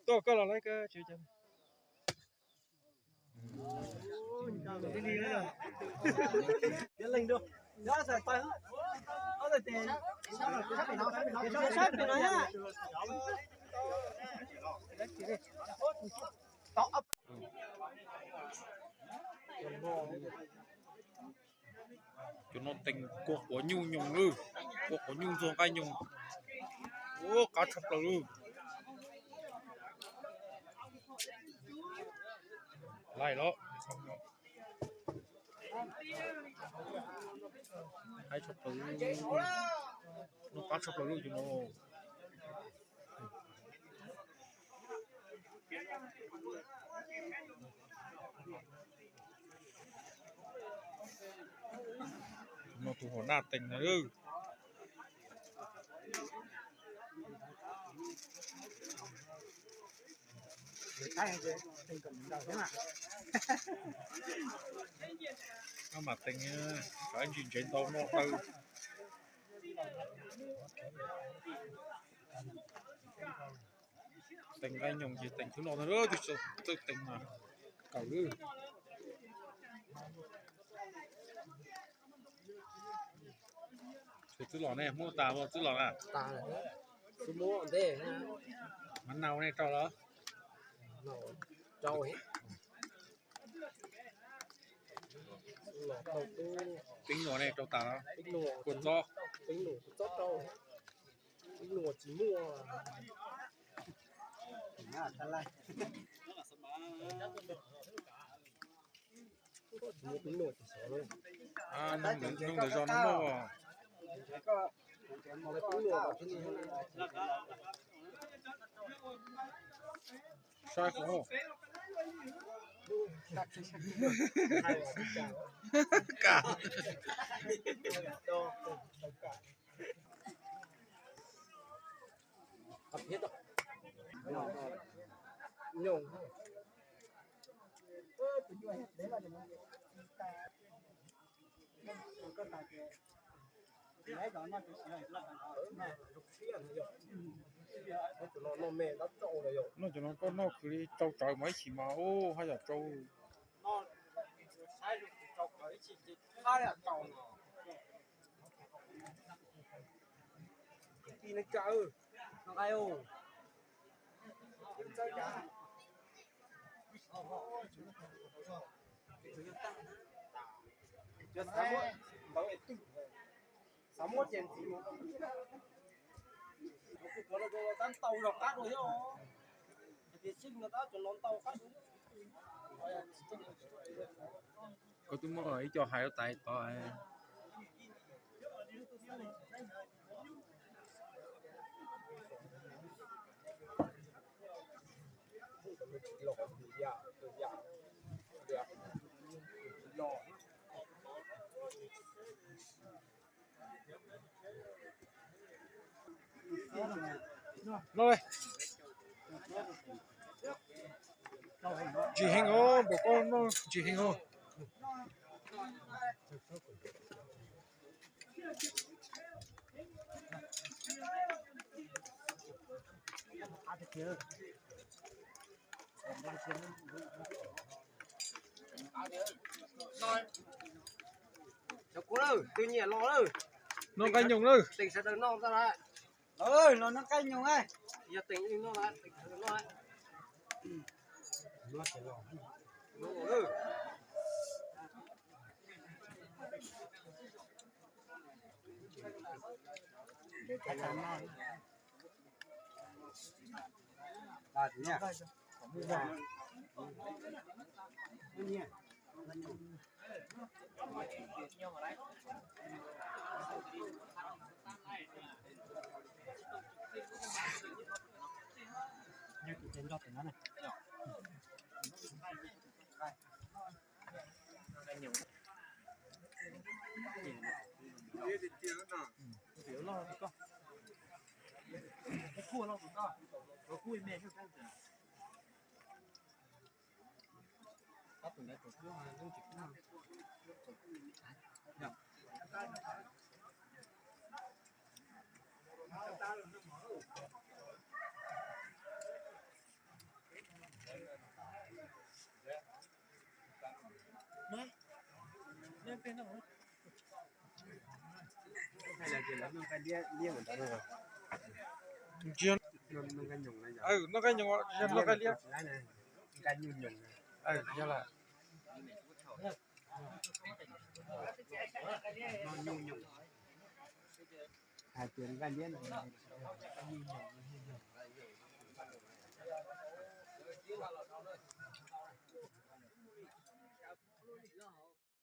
Tuaj koj los lawv koj. Cov no teem kua quav nyuj nyoos lawm, kua quav nyuj ntxuag nqaij nyoos. Ua qab tshaj plaws lawm. Laij los. Haib tshaj plaws, noj qab tshaj plaws lawm cov no. No tus hom naj teem na. Maj mam teem, kom ib ntsis ntsev ntau noj tawg. Teem nqaij nyoos ces teem thwb los ntag, twb txawj teem mas kawm lawm. Txwb los ne, muab tas txwb los na. Mav nau nej rau los? Teeb nuas nej rau tas los? Kua txob. Nug ntawm zos no muaj. Saib kuv. Kam. Noj cov no koj noj khwv li rau tsawv mas ib chim mas ub haj yam rau. Xav muab ces ntxiv, tab tau zog qab dua thiab. Tias xyeej no tab cov no ntau qab dua. Koj twb muab ib co hais rau tais tod. Los, ntsim heev os, npaum koj noj ntsim heev os. Cov kuv lawm, twg nyiam los lawm. Noj nqaij nyoos lawm. Teem sawv daws noj tau lawm. Los noj nqaij nyoos. Yog teem noj, teem sawv daws noj. Noj nqaij nyoos, noj nqaij liab. Yog lawm.